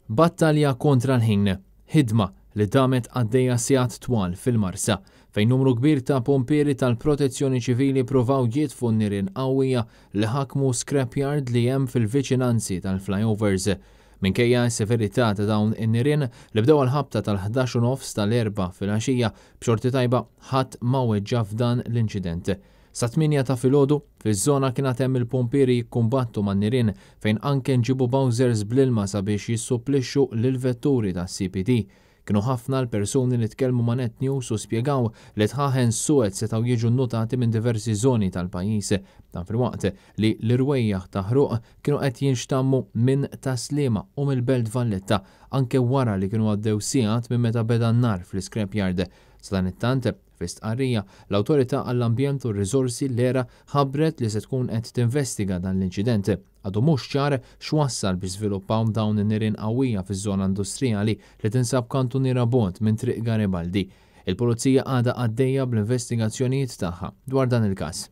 Battalja kontra l-ħin, ħidma li damet għaddejja sigħat twal fil-Marsa, fejn numru kbir ta' pompieri tal-Protezzjoni Ċivili pruvaw jitfu n-nirien qawwija li ħakmu scrapyard li hemm fil-viċinanzi tal-flyovers. Minkejja s-severità ta' dawn in-nirien li bdew għall-ħabta tal-11 u nofs tal-Erbgħa filgħaxija, b'xorti tajba ħadd ma weġġa' f'dan l-inċident. Sat-tmienja ta' filgħodu, fiż-żona kien għad hemm il-pompieri jikkumbattu man-nirien fejn anke nġiebu bowsers bl-ilma sabiex jissupplixxu lill-vetturi tas-CPD. Kienu ħafna l-persuni li tkellmu ma' Net News u spjegaw li dħaħen suwed setgħu jiġu nnutati minn diversi żoni tal-pajjiż. Dan filwaqt li l-irwejjaħ ta' ħruq kienu qed jinxtammu minn Tas-Sliema u mill-Belt Valletta anke wara li kienu għaddew sigħat minn meta beda n-nar fl-iscrapyard. Sadanittant, Fi stqarrija, l-Awtorità għall-Ambjent u r-Riżorsi, l-ERA, ħabbret li se tkun qed tinvestiga dan l-inċident. Għadu mhux ċar x'wassal biex żviluppaw dawn in-nirien qawwija fiż-żona industrijali li tinsab kantuniera bogħod minn Triq Garibaldi. Il-Pulizija għadha għaddejja bl-investigazzjonijiet tagħha dwar dan il-każ.